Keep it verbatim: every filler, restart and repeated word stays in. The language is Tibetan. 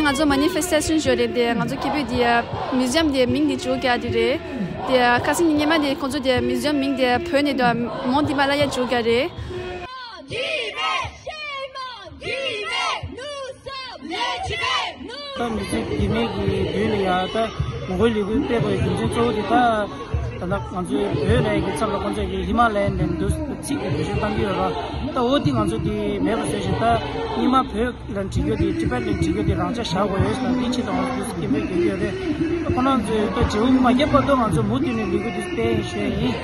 ང་ཚོ་མ་ནི་ཕེ་སི་ཊེ་ཤན་ཞོར་རེད་དེ། ང་ཚོ་སྐད་འབོད་དེ་མིའུ་ཛི་ཡམ་དེ་མིང་དེ་བཅོས་རྒྱག་དེ་རེད། དེ་ཁ་སང་ཉི་མ་དེ་ཁོང་ཚོ་དེ་མིའུ་ཛི་ཡམ་མིང་དེ་བོད་ནས་དུ་མོན་དི་མ་ལ་ཡ་བཅོས་རྒྱག་རེད། ད་མི་ཚེ་འདི་མའི་གི་མདུན་ལ་ཡ་ད་ངོ་རྒོལ་ལས་འགུལ་སྤེལ་དགོས་རྒྱུ་མཚན་གཙོ་བོ་དེ་ད། ད་ལྟ་ང་ཚོའི་བོད་ལ་ཡི་གི་ཚབ་ལ་ཁོང་ཚོས་ཀྱི་ཧི་མ་ལ་ཡན་ལན་འདུག་ཚིག་གི་བེད་སྤྱོད་བཏང་གི་ཡོད་ར། ད་འོ་དེ་ང་ཚོ་དེ་མེད་པ་བཟོས་ཤིང་ད་རྙིང་མ་བོད་ལ་བྲིས་རྒྱུ་དེ་Tibet་ལ་བྲིས་རྒྱུ་དེ་རང་འཇགས་བཞག་དགོས་ཡོད་ཟེར་ན་དེ་ཆེད་དུ་ང་ཚོ་དེ་སྐད་འབོད་རྒྱག་གི་ཡོད་རེད། ད་ཁོ་རང་ཚོས་ད་བརྗེ་པོ་མ་བརྒྱབ་བར་དུ་ང་ཚོ་མུ་མཐུད་ནས་ལས་འགུལ་དེ་སྤེལ་ཞུ་ཡ་ཡིན།